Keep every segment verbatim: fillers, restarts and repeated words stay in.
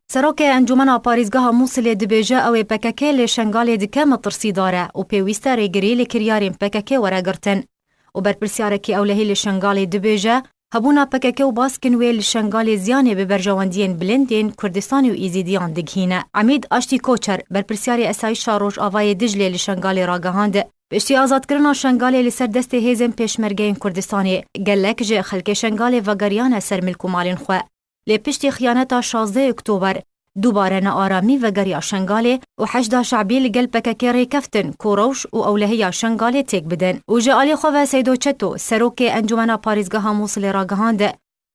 Serokê Encûmena Parêzgeha Mûsilê dibêje, ew ê P K K li Şengalê dike metirsîdar e û pêwîst e rêgirî li kiryarên P K K were girtin. Û berpirsiyarekî ewlehî li Şengalê dibêje, hebûna P K K û baskin wê li Şengalê ziyanê bi berjewendiyên bilind yên Kurdistanê û Êzîdiyan digihîne. Emîd Aştî Koçer, berpirsiyarê Esayîşa Rojavayê Diclê li Şengalê ragihand, piştî azadkirina Şengalê li ser destê hêzên Pêşmergeyên Kurdistanê, gelek ji xelkê Şengalê vegeriyane ser milk û malên xwe. Lê piştî xiyaneta şazdeh Oktober, dubare nearamî vegeriya Şengalê û Heşda Şebî li gel P K K rêkeftin ku rewş û ewlehiya Şengalê têk bidin. Û ji alî xwe ve Seydo Çeto, serokê Encûmena Parêzgeha Mûsilê ragihand,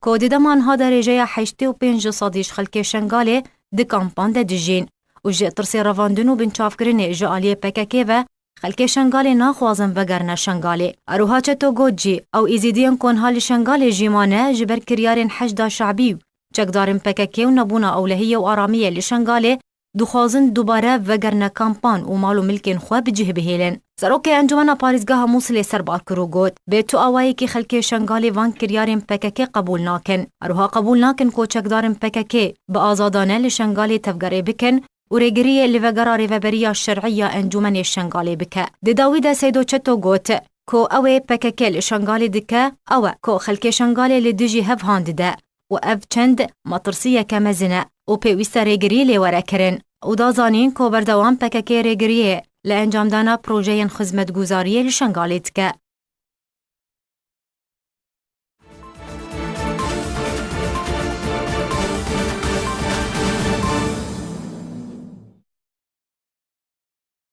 ku di dema niha de rêjeya heştê û pênc ji sedî ji xelkê Şengalê di kampan de dijîn û ji tirsê revandin û binçavkirinê ji aliyê P K K ve xelkê Şengalê naxwazin vegerine Şengalê. Eroha Çeto got jî, ew Êzîdiyên ku niha li Şengalê jî mane, ji ber kiryarên Heşda Şebî û çekdarên P K K û nebûna ewlehiyê û aramiyê li Şengalê, dixwazin dubare vegerine kampan û mal û milkên xwe bi cih bihêlin. Serokê Encûmena Parêzgeha Mûsilê serba kir û got, bi tu awayekî xelkê Şengalê van kiryarên P K K qebûl nakin. Eroha qebûl nakin ku çekdarên P K K bi azadane li Şengalê tevgerê bikin û rêgiriyê li vegera rêveberiya şer'î ya Encûmenê Şengalê bike. Di dawî de Seydo Çeto got, ku ew ê P K K li Şengalê dike, ew e ku xelkê Şengalê li dijî hev han dide û ev çend metirsiyeke mezin e û pêwîst e rêgirî lê were kirin û da zanîn ku berdewam P K K rêgiriyê li encamdana projeyên xizmetguzariyê li Şengalê dike.